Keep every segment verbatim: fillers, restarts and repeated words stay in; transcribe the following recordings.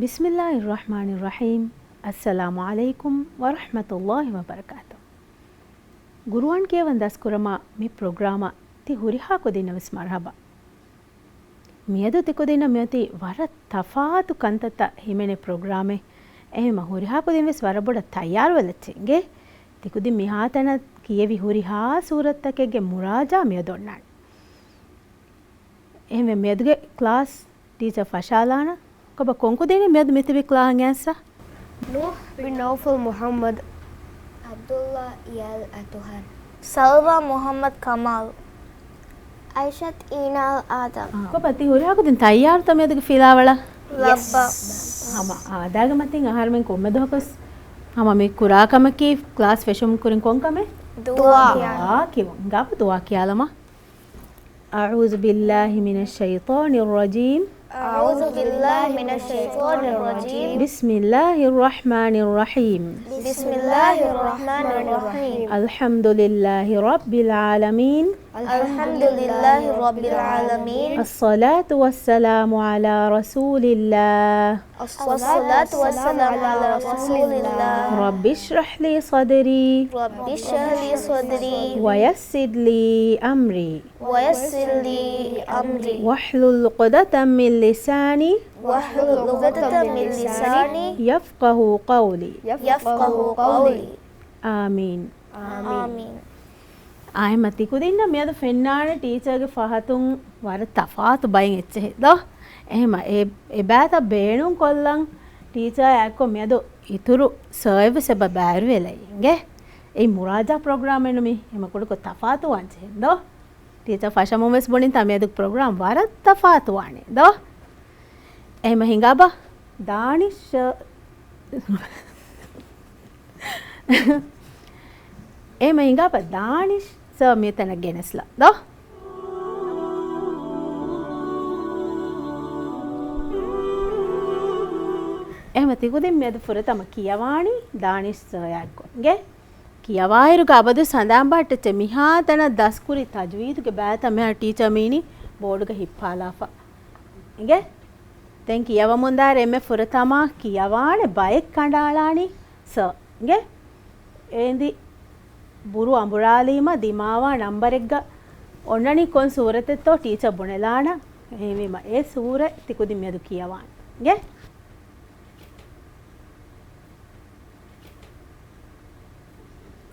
بسم الله الرحمن الرحيم. السلام عليكم ورحمة الله وبركاته. ޤުރުއާން ކިޔަވަން ދަސްކުރަމާ، މި ޕްރޮގްރާމަށް ތި ހުރިހާ ކުދިންނަށް ވެސް މަރުޙަބާ. މިއަދު ތިކުދިންނަށް މިއޮތީ ވަރަށް ތަފާތު ކަންތައްތައް ހިމެނޭ ޕްރޮގްރާމެއް. އެހެންމަ ހުރިހާ ކުދިން ވެސް ވަރަށް ބޮޑަށް ތައްޔާރުވެލައްޗޭ. އިނގޭ، ތިކުދިން މިހާތަނަށް ކިޔެވި ހުރިހާ ސޫރަތްތަކެއްގެ މުރާޖާ މިއަދު އޮންނާނެ. އެހެންވެ، މިއަދުގެ ކްލާސް ޓީޗަރ ފަށާލާނަން. ކޮބާ، ކޮން ކުދިންނެއް މިއަދު މިތިބި ކްލާހަށް އައިސް؟ ނޫޙް ބިން ނައުފަލް މުޙައްމަދު. ޢަބްދުﷲ އިޔާލް އަޠުހަރު. ސަލްވާ މުޙައްމަދު ކަމާލް. އައިޝަތު އީނާލް އާދަމް. ކޮބާ، ތި ހުރިހާ ކުދިން ތައްޔާރުތަ މިއަދުގެ ފިލާވަޅަށް؟ ލައްބަ. ހަމަ އާދައިގެ މަތިން އަހަރުމެން ކޮންމެ ދުވަހަކުވެސް ހަމަ މި ކުރާ ކަމަކީ ކްލާސް ފެށުމުގެ ކުރިން ކޮން ކަމެއް؟ ދުޢާ. ދުޢާ ކިޔަވަން. ހިނގާބަ ދުޢާ ކިޔާލަމާ. أعوذ بالله من الشيطان الرجيم. أعوذ بالله من الشيطان الرجيم. بسم الله الرحمن الرحيم. بسم الله الرحمن الرحيم. الحمد لله رب العالمين. الحمد لله رب العالمين. الصلاة والسلام على رسول الله. الصلاة والسلام على رسول الله. رب اشرح لي صدري. رب اشرح لي صدري. ويسر لي أمري. ويسر لي أمري. واحلل عقدة من لساني. واحلل عقدة من لساني. يفقه قولي. يفقه قولي. آمين. އާމީން. އާމީން. އާއެމަ ތިކުދިންނަށް މިއަދު ފެންނާނެ ޓީޗަރގެ ފަހަތުން ވަރަށް ތަފާތު ބައެއް އެއްޗެހި ދޯ؟ އެހެމަ އެ، އެ ބައިތައް ބޭނުން ކޮށްލަން ޓީޗަރ އެއްކޮށް މިއަދު އިތުރު ސަރ އެއްވެސް އެބަ ބައިވެރިވެލައި އިނގޭ. އެއީ މުރާޖާ ޕްރޮގްރާމެއް ނު މީ. އެމަ ކުޑަކޮށް ތަފާތު ވާންޖެހެން ދޯ؟ ޓީޗަރ ފަށަމުން ވެސް ބުނިންތާ މިއަދު ޕްރޮގްރާމް ވަރަށް ތަފާތު ވާނެ ދޯ؟ އެހެމަ ހިނގާބަ ދާނިޝް އެހެމަ ހިނގާބަ ދާނިޝް ސަރ މިތަނަށް ގެނެސްލަ ދޯ؟ އެހެމަ ތިކުދިން މިއަދު ފުރަތަމަ ކިޔަވާނީ ދާނިޝް ސަރ އެއްކޮށް އިނގޭ. ކިޔަވާއިރުގަ އަބަދު ސަނދާން ބަހައްޓައްޗެ މިހާތަނަށް ދަސްކުރި ތަޖްވީދުގެ ބައިތައް މިހާ ޓީޗަރ މީނީ ބޯޑުގަ ހިއްޕާލާފަ އިނގޭ. ދެން ކިޔަވަމުންދާއިރު އެންމެ ފުރަތަމަ ކިޔަވާނެ ބައެއް ކަނޑައަޅާނީ ސަރ އިނގޭ. އޭނދި ބުރު އަނބުރާލީމަ ދިމާވާ ނަންބަރެއްގަ އޮންނަނީ ކޮން ސޫރަތެއްތޯ ޓީޗަރ ބުނެލާނަން. އެހެންވީމަ އެ ސޫރަތް ތިކުދިން މިއަދު ކިޔަވާނެ އިނގޭ.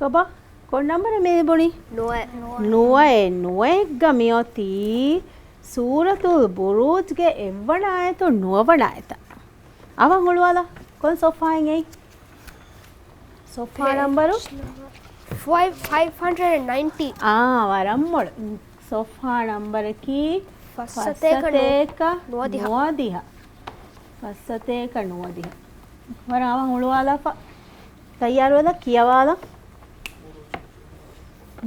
ކޮބާ؟ ކޮން ނަންބަރެއް މި ބުނީ؟ ނުވައެއް. ނުވައެއް. ނުވައެއްގަ މިއޮތީ ސޫރަތުލް ބުރޫޖްގެ އެއްވަނަ އާޔަތުން ނުވަވަނަ އާޔަތަށް. އަވަން އުޅުވާލާ. ކޮން ސޮފްހާއެއް އެއީ؟ ސޮފްހާ ނަންބަރު؟ ފައިވް، ފައިވް ހަންޑްރެޑް އެންޑް ނައިންޓީ. އާ، ވަރަށް މޮޅު. ސޮފްހާ ނަންބަރަކީ ފައްސަތޭކަ ނު-، ފައްސަތޭކަ ނުވަދިހަ. ނުވަދިހަ. ފައްސަތޭކަ ނުވަދިހަ. ވަރަށް އަވަން އުޅުވާލާފަ. ތައްޔާރުވެލަ ކިޔަވާލަ.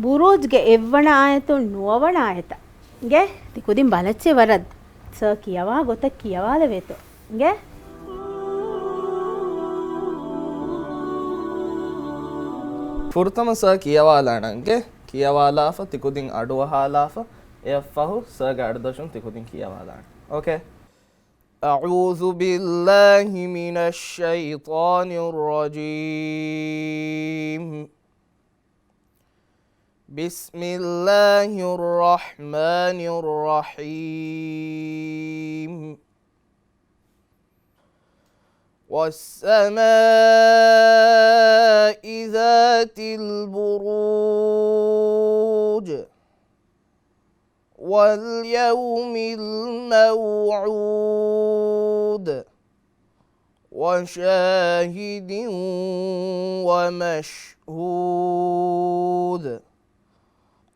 ބުރޫޖްގެ އެއްވަނަ އާޔަތުން ނުވަވަނަ އާޔަތަށް. އިނގޭ؟ ތި ކުދިން ބަލައްޗޭ ވަރަށް ސަރ ކިޔަވާ ގޮތަށް ކިޔަވާލެވޭތޯ. އިނގޭ؟ ފުރަތަމަ ސަރ ކިޔަވާލާނަން އިނގޭ. ކިޔަވާލާފަ، ތި ކުދިން އަޑުއަހާލާފަ، އެއަށްފަހު ސަރގެ އަޑުދޮށުން ތި ކުދިން ކިޔަވާލާނެ. އޯކޭ؟ أعوذ بالله من الشيطان الرجيم. بسم الله الرحمن الرحيم. والسماء ذات البروج. واليوم الموعود. وشاهد ومشهود.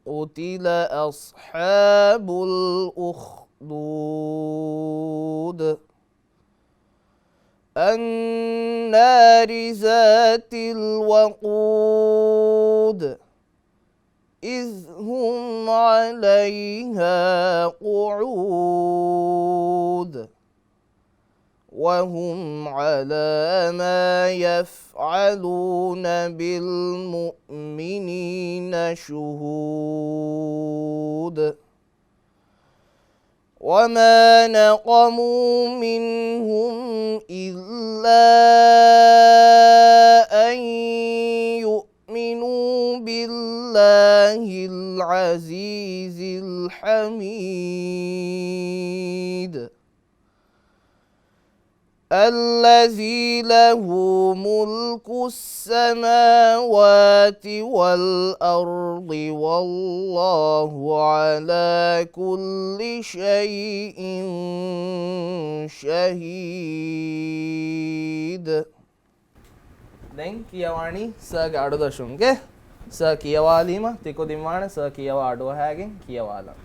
قتل أصحاب الأخدود. النار ذات الوقود. إذ هم عليها قعود. وهم على ما يفعلون بالمؤمنين شهود. وما نقموا منهم إلا أن يؤمنوا بالله العزيز الحميد الذي له ملك السماوات والأرض والله على كل شيء شهيد. ދެން ކިޔަވާނީ ސާގެ އަޑުދަށުންގެ. ސާ ކިޔަވާލީމަ ތިކުދިން ވާނެ ސާ ކިޔަވާ އަޑުއަހާގެން ކިޔަވާލަން.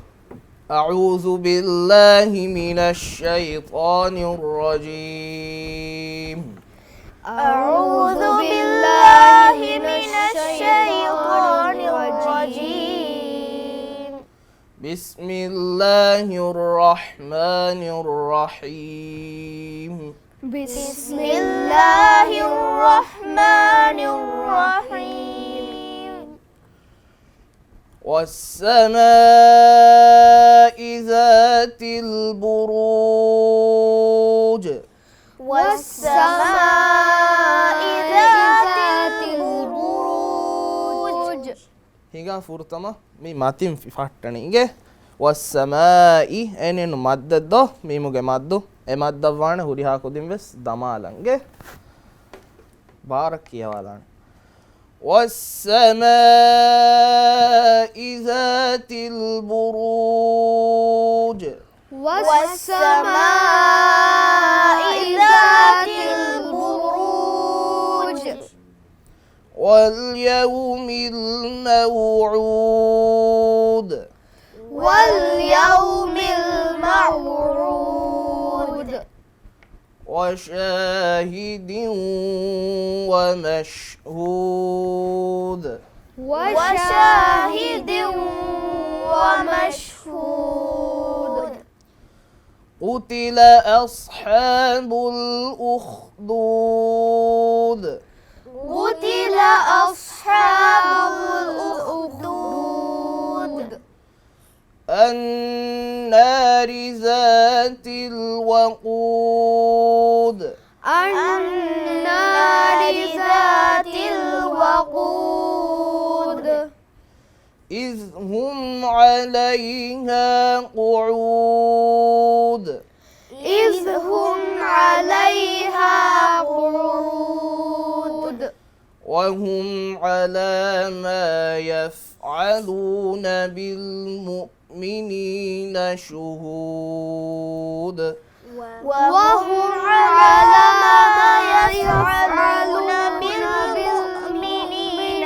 أعوذ بالله من الشيطان الرجيم. أعوذ بالله من الشيطان الرجيم. بسم الله الرحمن الرحيم. بسم الله الرحمن الرحيم. والسماء ذات البروج. والسماء ذات البروج. ހިނގާ ފުރަތަމަ މި މަތިން ފި-، ފައްޓަނީ އިނގޭ. ވައްސަމާއި، އެނެއްނު މައްދެއް ދޯ، މީމުގެ މައްދު. އެ މައްދަށް ވާނެ ހުރިހާ ކުދިން ވެސް ދަމާލަން އިނގޭ. ބާރަށް ކިޔަވާލާނެ. والسماء ذات البروج. والسماء ذات البروج. واليوم الموعود. واليوم الموعود. وشاهد ومشهود. وشاهد ومشهود. قتل أصحاب الأخدود. قتل أصحاب الأخدود. النار ذات الوقود. النار ذات الوقود. إذ هم عليها قعود. إذ هم عليها قعود. وهم على ما يفعلون بالمؤمنين شهود. وهم على ما يفعلون بالمؤمنين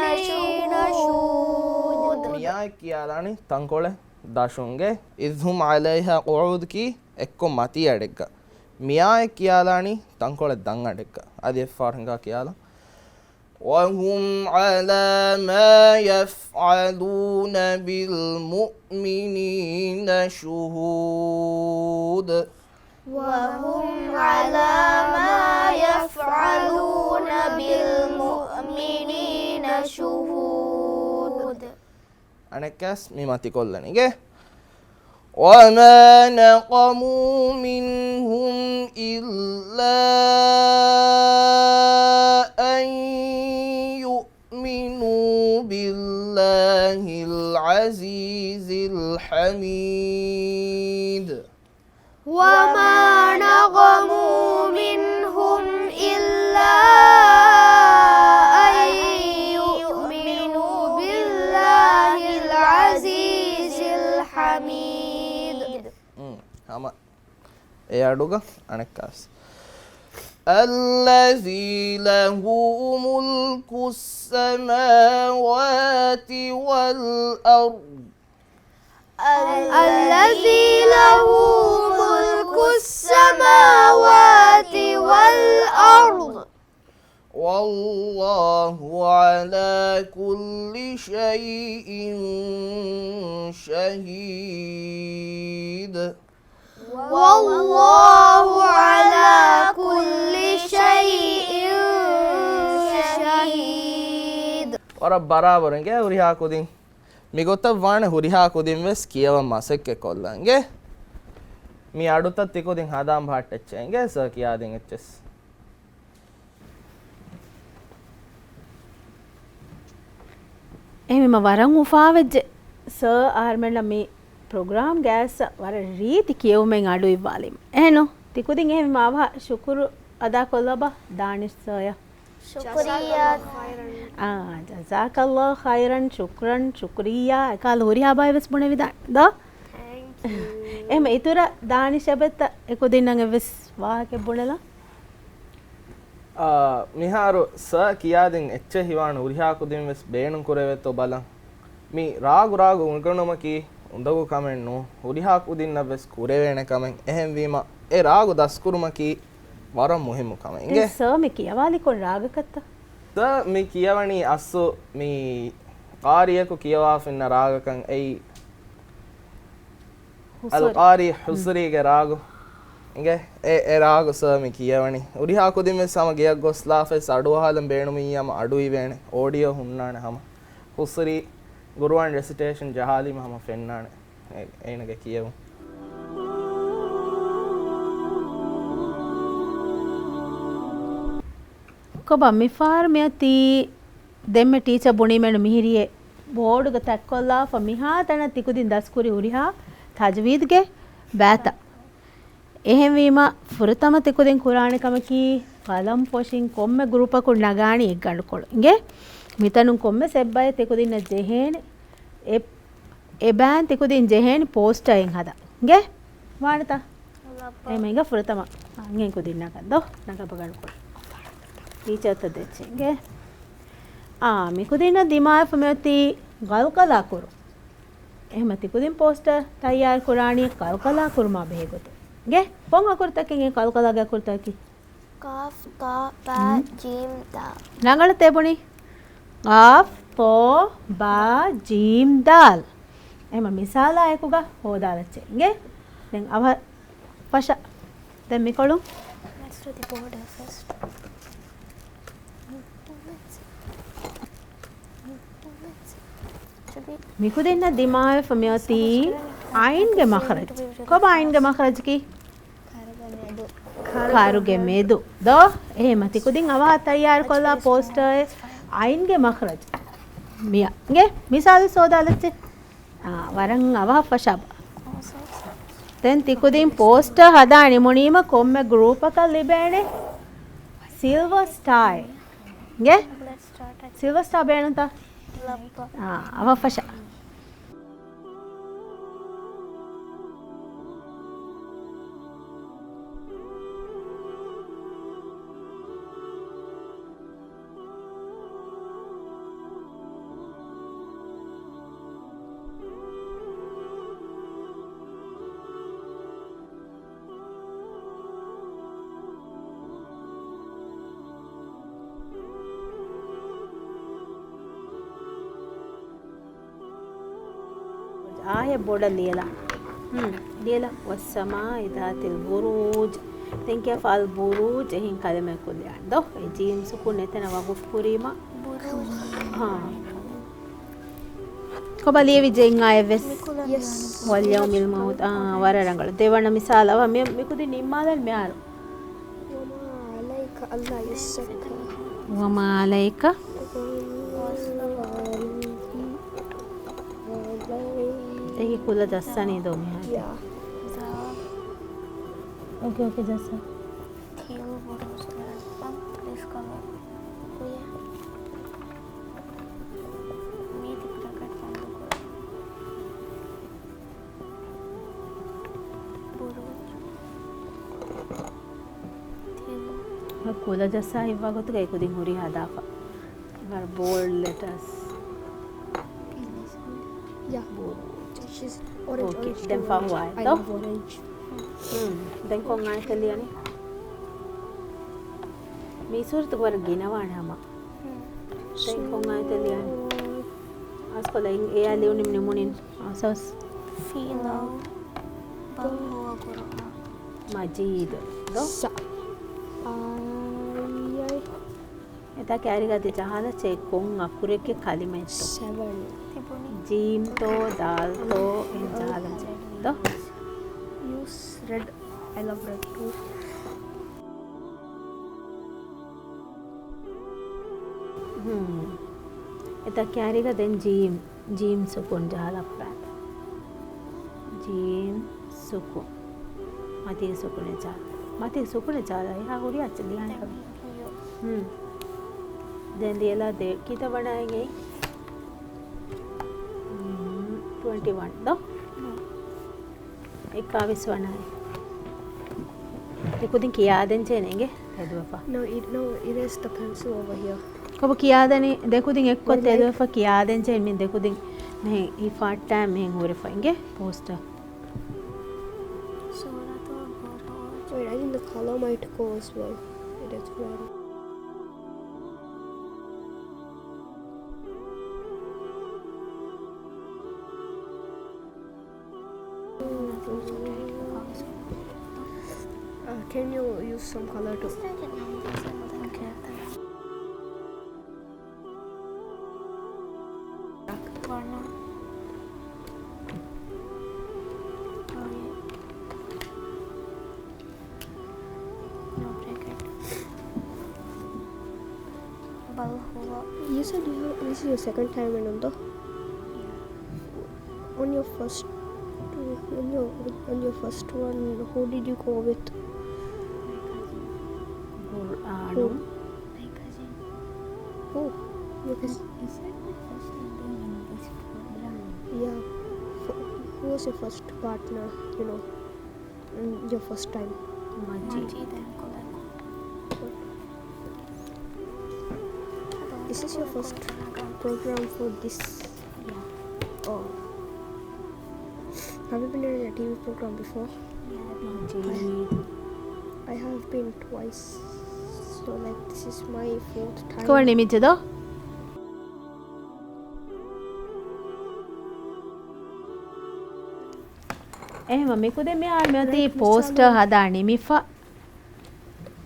شهود. މިއާއެކު ކިޔާލާނީ ތަންކޮޅެއް ދަށުންގެ. إذ هم عليها قعود ކީ އެއްކޮށް މަތީ އަޑެއްގަ. މިއާއެކު ކިޔާލާނީ ތަންކޮޅެއް ދަށް އަޑެއްގަ. އަދި އެއްފަހަރު ހިނގާ ކިޔާލަން. وهم على ما يفعلون بالمؤمنين شهود. وهم على ما يفعلون بالمؤمنين شهود. އަނެއްކާސް މި މަތިކޮށްލަނީގެ. وما نقموا منهم إلا أن يؤمنوا بالله العزيز الحميد. وما نقموا منهم إلا أن يؤمنوا بالله العزيز الحميد. ހަމަ އެ އަޑުގަ އަނެއްކާސް. الذي له ملك السماوات والأرض. الذي له ملك السماوات والأرض. والله على كل شيء شهيد. والله على كل شيء شهيد. ވަރަށް ބަރާބަރު އިނގޭ ހުރިހާ ކުދިން. މިގޮތަށް ވާނެ ހުރިހާ ކުދިން ވެސް ކިޔަވަން މަސައްކަތް ކޮށްލަން އިނގޭ. މި އަޑުތައް ތިކުދިން ހަދާން ބަހައްޓައްޗޭ. އިނގޭ ސަރ ކިޔާދިން އެއްޗެސް. އެހެންވީމަ ވަރަށް އުފާވެއްޖެ ސަރ އަހަރުމެންނަށް މި ޕްރޮގްރާމްގައި ވަރަށް ރީތި ކިޔެވުމެއް އަޑު އިއްވާލީމަ. އެހެންނު؟ ތިކުދިން އެހެންވީމަ އަވަހަށް ޝުކުރު އަދާކޮށްލަބަ ދާނިޝް ސަރޔަށް. ޝުކުރިއްޔާ. އާ، ޖަޒާކައްލާހު ޚައިރަން، ޝުކްރަން، ޝުކްރިއްޔާ. އެކަހަލަ ހުރިހާ ބައެއް ވެސް ބުނެވިދާނެ ދޯ؟ ތޭންކް ޔޫ. އެހެން އިތުރަށް ދާނިޝް އެބައްތަ އެކުދިންނަށް އެއްވެސް ވާހަކައެއް ބުނެލަ؟ އާ، މިހާރު ސަރ ކިޔާދިން އެއްޗެއް ހީވާން ހުރިހާ ކުދިން ވެސް ބޭނުން ކުރެވޭތޯ ބަލަން. މި ރާގު ރާގު އުނގަނުމަކީ އުނދަގޫ ކަމެއް ނޫން. ހުރިހާ ކުދިންނަށް ވެސް ކުރެވޭނެ ކަމެއް. އެހެންވީމަ އެ ރާގު ދަސްކުރުމަކީ ވަރަށް މުހިއްމު ކަމެއް. އިނގޭ؟ ސަރ މި ކިޔަވާލި ކޮން ރާގަކަށްތަ؟ ސަރ މި ކިޔަވަނީ އަސްލު މި ޤާރީއަކު ކިޔަވާފަ އިންނަ ރާގަކަށް އެއީ ހުސުރި. އަލްޤާރީ ހުސުރީގެ ރާގު. އިނގޭ؟ އެ، އެ ރާގު ސަރ މި ކިޔަވަނީ. ހުރިހާ ކުދިން ވެސް ހަމަ ގެޔަށް ގޮސްލާފަ ވެސް އަޑުއަހާލަން ބޭނުމިއްޔާމަ އަޑު އިވޭނެ. އޯޑިއޯ ހުންނާނެ ހަމަ. ހުސުރީ ޤުރުއާން ރެސިޓޭޝަން ޖަހާލީމަ ހަމަ ފެންނާނެ. އޭ، އޭނަގެ ކިޔެވުން. ކޮބާ މިފަހަރު މިއޮތީ ދެންމެ ޓީޗަރ ބުނީމެން މިހިރީ ބޯޑުގަ ތައްކޮށްލާފަ މިހާތަނަށް ތިކުދިން ދަސްކުރި ހުރިހާ ތަޖްވީދުގެ ބައިތައް. އެހެންވީމަ ފުރަތަމަ ތިކުދިން ކުރާނެ ކަމަކީ ޤަލަމް ފޮށިން ކޮންމެ ގްރޫޕަކުން ނަގާނީ އެއްގަނޑުކޮޅު. އިނގޭ؟ މިތަނުން ކޮންމެސް އެއްބައެއް ތިކުދިންނަށް ޖެހޭނެ. އެ، އެބައިން ތިކުދިން ޖެހޭނެ ޕޯސްޓަރެއް ހަދަން. އިނގޭ؟ ވާނެތަ؟ އެމަ އިނގ ފުރަތަމަ އަންހެން ކުދިން ނަގަން ދޯ. ނަގަބަ ގަނޑުކޮޅު. ޓީޗަރަށް ދެއްޗެ. އިނގޭ؟ އާ، މިކުދިންނަށް ދިމާވެފަ މިއޮތީ ގަލްގަލާ ކުރުން. އެހެމަ ތިކުދިން ޕޯސްޓަރ ތައްޔާރު ކުރާނީ ގަލްގަލާ ކުރުމާ ބެހޭ ގޮތުން. އިނގޭ؟ ކޮން އަކުރުތަކެއް ގަލްގަލާގެ އަކުރުތަކަކީ؟ ޤާފް، ޠާ، ބާ، ހުން. ޖީމް، ދާލް. ރަނގަޅަށް ތޭ ބުނީ. ޤާފް، ޠާ، ބާ، ޖީމް، ދާލް. އެހެމަ މިސާލާ އެކުގަ ހޯދާލައްޗޭ. އިނގޭ؟ ދެން އަވަހަށް ފަށަ. ދެން މިކޮޅުން. Let's do the border first. މިކުދިންނަށް ދިމާވެފަ މިއޮތީ ޢައިންގެ މަޚްރަޖް. ކޮބާ ޢައިންގެ މަޚްރަޖަކީ؟ ކަރުގެ މެދު. ދޯ؟ އެހެމަ ތިކުދިން އަވަހަށް ތައްޔާރުކޮށްލާ ޕޯސްޓަރެއް ޢައިންގެ މަޚްރަޖް. މިޔާ. އިނގޭ؟ މިސާލު ހޯދާލައްޗޭ. އާ، ވަރަށް އަވަހަށް ފަށާބަ. ދެން ތިކުދިން ޕޯސްޓަރ ހަދާ ނިމުނީމަ ކޮންމެ ގްރޫޕަކަށް ލިބޭނެ ސިލްވަ ސްޓާއެއް. އިނގޭ؟ ސިލްވަ ސްޓާ ބޭނުންތަ؟ އާ، އަވަހަށް ފަށާ. އާޔަ ބޮޑަށް ލިޔަލާ. ހުން، ލިޔަލާ. والسماء ذات البروج. ދެން ކިޔާފަ البروج އެހެން ކަލިމައަކު ލިޔާނެ ދޯ؟ އެ ޖީމް ސުކޫން އެތަނަށް ވަގުފު ކުރީމަ. ހާ. ކޮބާ ލިޔެވި ޖެއް އާޔަ ވެސް؟ ޔެސް. واليوم الموعود. އާ، ވަރަށް ރަނގަޅު. ދެވަނަ މިސާލަށް އަވަ މި، މިކުދިން ނިންމާލަން މިހާރު. وما عليك ألا يزكى. وما عليك. އެކި ކުލަ ޖައްސަނީ ދޯ މިހާރު. ޔާ. އޯކޭ، އޯކޭ، ޖައްސަ. ތިލް ބުރޫސް ލައްބަން ރިސްކަމެ. ކުޔަ. މީތި ބްރެކެޓް ބަންދު ކުރު. ބުރޫސް. ތިލް. ކުލަ ޖައްސާ ހިއްވާ ގޮތުގައި ކުދިން ހުރީ ހަދާފަ. ވަރަށް ބޯލްޑް ލެޓާސް. ޔާ. ބޯލްޑް. އޯކޭ، ދެން ފަހު އާއެއްތޯ؟ ހުން. ދެން ކޮން އާޔަތެއް ލިޔަނީ؟ މީ ސޫރަތު ވަރަށް ގިނަވާނެ ހަމަ. ދެން ކޮން އާޔަތެއް ލިޔަނީ؟ އަސްކޮލަ އެއާ ލިޔުނި ނިމުނިން. އަސަސް. ފީލޯ. ބަލް ހުވަ ޤުރުއާން. މަޖީދު. ދޯ؟ ސަ. އާޔަތް. އެތާ ކައިރިގަ ތި ޖަހާލައްޗޭ ކޮން އަކުރެއްގެ ކަލިމައެއްތޯ؟ ސެވަން. ޖީމްތޯ، ދާލްތޯ، އެހެން ޖަހާލައްޗޭ. ދޯ؟ ޔޫ Red. I love red too. ހުން. އެތައް ކައިރީގަ ދެން ޖީމް، ޖީމް ސުކުން ޖަހާލައްޕާ. ޖީމް ސުކުން. މަތީގެ ސުކުނެއް ޖަހާ. މަތީގެ ސުކުނެއް ޖަހާލާ. އެހާ ހުރިހާ އެއްޗެއް ލިޔާނެ. ހުން. ދެން ލިޔެލާ ދޭ. ކިތައް ވަނައެއް އެއީ؟ ހުން، ޓްވެންޓީ ވަން ދޯ؟ ހުން. އެއްކާވީސް ވަނައެއް. ދެކުދިން ކިޔާދޭން ޖެހޭނެ އިނގޭ ތެދުވެފަ. No, it, no, erase the pencil over here. ކޮބަ ކިޔާދެނީ؟ ދެކުދިން އެއްކޮށް ތެދުވެފަ ކިޔާދޭން ޖެހޭނެ. މި ދެކުދިން މިހެން ހިފާއްޓާ މިހެން ހުރެފަ އިނގޭ ޕޯސްޓަރ. ސޫރަތުލް ބުރޫޖް. Wait, I think the color might go as well. It is red. Uh, can you use some color too? Okay. ވަނަ. ނޯ ބްރޭކެޓް. ބަލް ހުވަ. You said you have, this is your second time in, though? Yeah. On your first, on your, on your first one, who did you go with? My cousin. ޤުރްއާނު. Who? ޤުރްއާނު. Who? Your cousin? Is that my first time being in this program? Yeah. Who was your first partner, you know? Mm, your first time. މަޖީދު. މަޖީދު. Is this your first program for this? Yeah. Oh. Have you been in a T V program before? Yeah, I've been. މަޖީދު. I, I have been twice. So, like, this is my fourth time. ކޮން ނިމިއްޖެ ދޯ؟ އެހެންވީމަ މިކުދިން މިހާރު މިއޮތީ ޕޯސްޓަރ ހަދާ ނިމިފަ.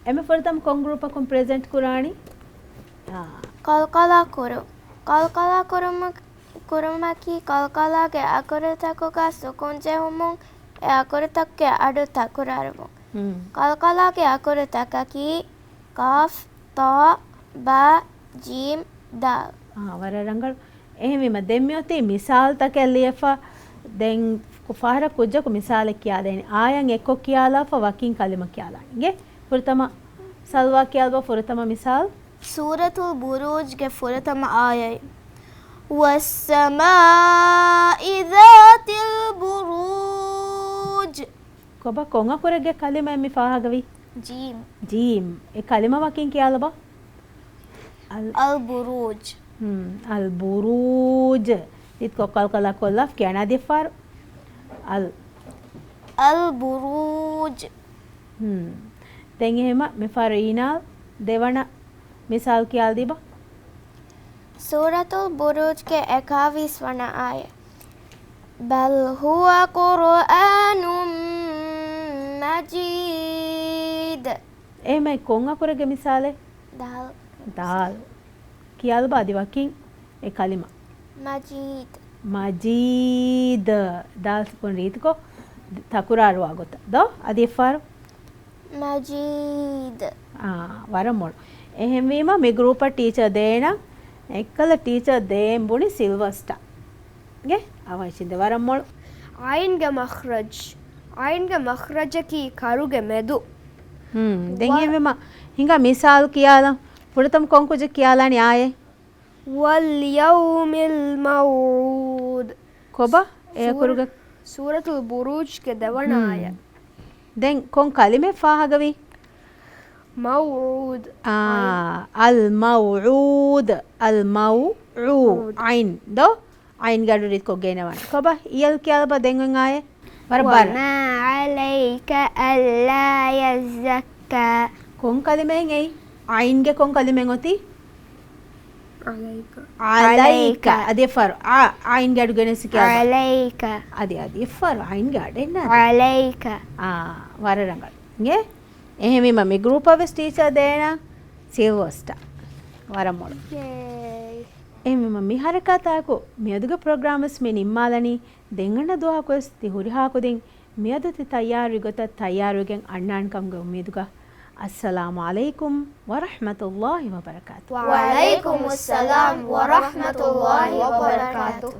އެންމެ ފުރަތަމަ ކޮން ގްރޫޕަކުން ޕްރެޒެންޓް ކުރާނީ؟ އާ. ކަލްކަލާ ކުރު. ކަލްކަލާ ކުރުމަ-، ކުރުމަކީ ކަލްކަލާގެ އަކުރުތަކުގަ ސުކުން ޖެހުމުން އެ އަކުރުތަކުގެ އަޑު ތަކުރާރުވުން. ހުން. ކަލްކަލާގެ އަކުރުތަކަކީ ޤާފް، ޠާ، ބާ، ޖީމް، ދާލް. އާ، ވަރަށް ރަނގަޅު. އެހެންވީމަ، ދެން މިއޮތީ މިސާލުތަކެއް ލިޔެފަ، ދެން ފަހަރަށް ކުއްޖަކު މިސާލެއް ކިޔާދޭނެ. އާޔަތް އެއްކޮށް ކިޔާލާފަ ވަކިން ކަލިމަ ކިޔާލާނެ. އިނގޭ؟ ފުރަތަމަ ސަލްވާ ކިޔާލަބަ ފުރަތަމަ މިސާލު. ސޫރަތުލް ބުރޫޖްގެ ފުރަތަމަ އާޔަތް. وَالسَّمَاءِ ذَاتِ الْبُرُوجِ. ކޮބާ ކޮން އަކުރެއްގެ ކަލިމައެއް މި ފާހަގަވީ؟ ޖީމް. ޖީމް. އެ ކަލިމަ ވަކިން ކިޔާލަބަ. އަލް. އަލްބުރޫޖް. ހުން، އަލްބުރޫޖް. ތިތްކޮށް ކަލްކަލާ ކޮށްލާފަ ކިޔާނެ އަދި އެއްފަހަރު. އަލް. އަލްބުރޫޖް. ހުން. ދެން އެހެމަ މިފަހަރު އީނާލް ދެވަނަ މިސާލު ކިޔާލަދީބަ. ސޫރަތުލް ބުރޫޖްގެ އެކާވީސް ވަނަ އާޔަތް. بَلْ هُوَ قُرْآنٌ مَجِيدٌ. އެހެމަ ކޮން އަކުރެއްގެ މިސާލެއް؟ ދާލް. ދާލް. ކިޔާލަބަ އަދި ވަކިން އެ ކަލިމަ. މަޖީދު. މަޖީދު. ދާލް ސުކުން ރީތިކޮށް ތަކުރާރުވާ ގޮތަށް. ދޯ؟ އަދި އެއްފަހަރު. މަޖީދު. އާ، ވަރަށް މޮޅު. އެހެންވީމަ މި ގްރޫޕަށް ޓީޗަރ ދޭނަ، އެއްކަލަ ޓީޗަރ ދޭން ބުނި ސިލްވަސްޓާ. ގެ އަވަށިންދެ ވަރަށް މޮޅު. އައިންގެ މަޚްރަޖް. އައިންގެ މަޚްރަޖަކީ ކަރުގެ މެދު. ހުން، ދެން ވަ- އެހެންވީމަ ހިނގާ މިސާލު ކިޔާލަން. ފުރަތަމަ ކޮން ކުއްޖެއް ކިޔާލާނީ އާޔަތް؟ وَالْيَوْمِ الْمَوْعُودِ. ކޮބާ؟ އެ ސޫރަ-، އަކުރުގެ ސޫރަތުލް ބުރޫޖްގެ ދެވަނަ ހުން. އާޔަތް. ދެން ކޮން ކަލިމައެއް ފާހަގަވީ؟ މައުޢޫދު. އާ، އަލް މައުޢޫދު. އަލް މައުޢޫދު. ޢޫދު. ޢައިން ދޯ؟ ޢައިންގެ އަޑު ރީތިކޮށް ގޭނެވާނެ. ކޮބާ؟ އިޔަލް ކިޔާލަބަ ދެން އޮތް އާޔަތް. ވަރަށް ބާރަށް. وَمَا عَلَيْكَ أَلَّا يَزَّكَّىٰ. ކޮން ކަލިމައެއް އެއީ؟ ޢައިންގެ ކޮން ކަލިމައެއް އޮތީ؟ ޢަލައިކަ. ޢަލައިކަ. ޢަލައިކަ. އަދި އެއްފަހަރު. ޢަ، ޢައިންގެ އަޑު ގެނެސް ކިޔާލަބަ. ޢަލައިކަ. އަދި، އަދި އެއްފަހަރު ޢައިންގެ އަޑެއް ނާދޭ. ޢަލައިކަ. އާ، ވަރަށް ރަނގަޅު. އިނގޭ؟ އެހެންވީމަ މި ގްރޫޕަށް ވެސް ޓީޗަރ ދޭނަ ސިލްވަސްޓާ. ވަރަށް މޮޅު. ޔޭ. އެހެންވީމަ މި ހަރަކާތާއެކު މިއަދުގެ ޕްރޮގްރާމް ވެސް މި ނިންމާލަނީ. ދެން އަންނަ ދުވަހަކު ވެސް ތި ހުރިހާ ކުދިން މިއަދު ތި ތައްޔާރުވި ގޮތަށް ތައްޔާރުވެގެން އަންނާނެ ކަމުގެ އުއްމީދުގަ. އައްސަލާމު ޢަލައިކުމް ވަރަޙްމަތުﷲި ވަބަރަކާތު. ވަޢަލައިކުމުއްސަލާމް ވަރަޙްމަތުﷲި ވަބަރަކާތު.